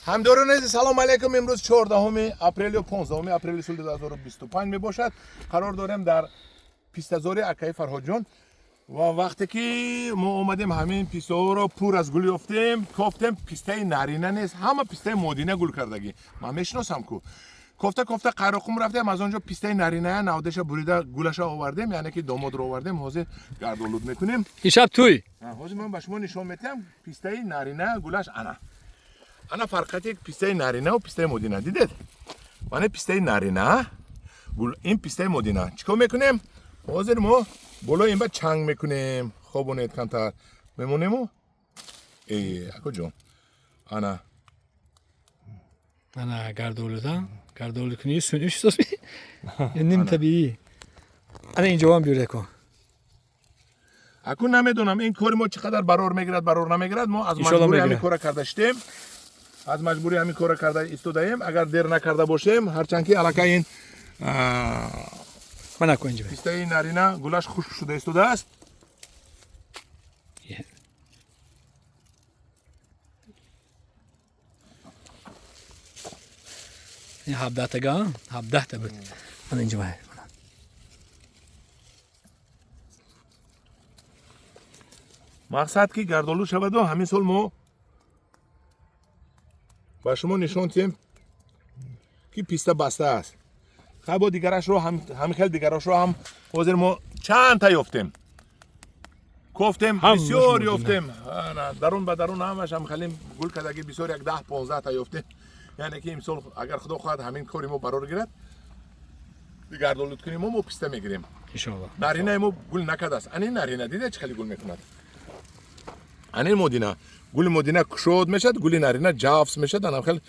Ҳамдиёрони азиз, салом алейкум. Имрӯз 14 апрел ё 15 апрели соли 2025 мебошад. Қарор дорем дар пистазори акаи Фарҳодҷон ва вақте ки мо омадем, ҳамин пистаҳоро пур аз гул ёфтем, кофтем. Пистаи нарина нест, ҳама пистаи модина гул кардагӣ. Ман мешиносам ку. Кофта кофта Қайроқум рафтем, аз он ҷо пистаи нариная навдаша бурида, гулаша овардем, яъне ки домодро овардем. Ҳозир гардолуд мекунем. Ишаб туй. Ҳозир ман ба шумо нишон медиҳам пистаи нарина гулаш. Ана, ана фарқияти пистаи наринаву пистаи модина, дидед? Мана пистаи нарина гул, ин пистаи модина. Чӣ кор мекунем ҳозир? Мо болои ин ба чанг мекунем, хобонед, камтар мемонему. Акоҷон, ана. Ана гардолуда, гардолуд кунӣ, сунъӣ шудааст ё ним табиӣ. Ана инҷоам биёред, ко. Акун намедонам, ин кори мо чӣ қадар барор мегирад, барор намегирад. Мо аз Иншолло маҷбурӣ ҳамин мегирад. кора карда шудем, аз маҷбурӣ ҳамин кора карда истодаем. Агар дер накарда бошем, ҳарчанд ки аллакай ин Мана ко, инҷо. пистаи нарина гулаш хушк шуда истодааст. Ин 17-тага, 17-та буд. Мана инҷо вай. Мақсад ки гардолуд шаваду ҳамин сол мо ба шумо нишон диҳем, ки писта баста аст. Хай, бо дигарашро ҳамин хел, дигарашро ҳам ҳозир мо чандта ёфтем, кофтем. Ҳамаш бисёр модина. Ёфтем. Ана, дарун ба дарун ҳамаш ҳам хеле гул кардагӣ, бисёр, як 10-15 та ёфтем. Яъне ки имсол, агар Худо хоҳад, ҳамин кори мо барор гирад, гардолуд кунем, мо писта мегирем. Иншоалло. Наринаи мо гул накардааст. Ани нарина, дида, чӣ хеле гул мекунад. Ани модина, гули модина кушод мешавад, гули нарина ҷафс мешавад, анам хел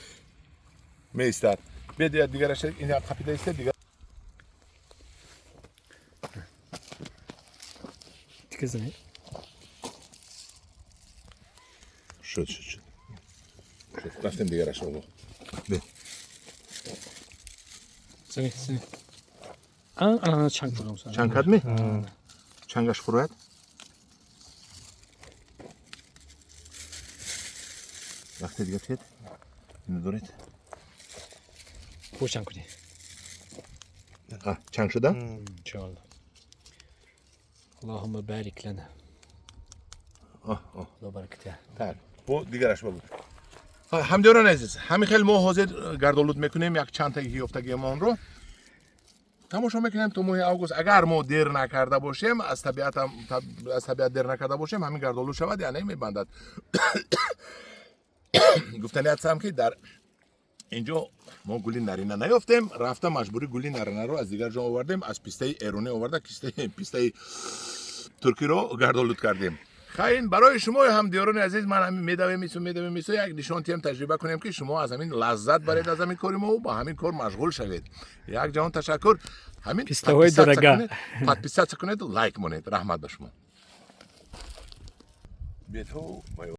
меистад. Бед, дигараша ин қапида истад, дигар. Тика занед. Шуд, шуд, шуд, шуд, рафтем дигараша. Бед. Занед, занед. Ана, чанг фуром. Чанг кардми, чангаш фурояд. Вақте дига тед ино доред. Бо чанг кунӣ. Чанг шуда. Иншоалло. Аллоҳумма барик лана. Худо баракат. Так, бо дигараш бабуд. Ҳамдиёрони азиз, ҳамин хел мо ҳозир гардолуд мекунем як чандтаи ёфтагиамонро, тамошо мекунем то моҳи август. Агар мо дер накарда бошем, аз табиат дер накарда бошем, ҳамин гардолуд шавад, яъне мебандад. Гуфтани ҳастам, ки дар инҷо мо гули нарина наёфтем, рафта маҷбурӣ гули наринаро аз дигар ҷо овардем, аз пистаи эронӣ оварда, пистаи туркиро гардолуд кардем. Хайин, барои шумо, ҳамдиёрони азиз, ман ҳамин медавем ису, медавем ису, як нишон тиҳем, таҷриба кунем, ки шумо аз ҳамин лаззат баред, аз ҳамин кори мо, ба ҳамин кор машғул шавед. Як ҷаҳон ташаккур. Ҳамин Пистаҳои дорога. Подписаться кунеду лайк монед. Раҳмат ба шумо. Бетҳо.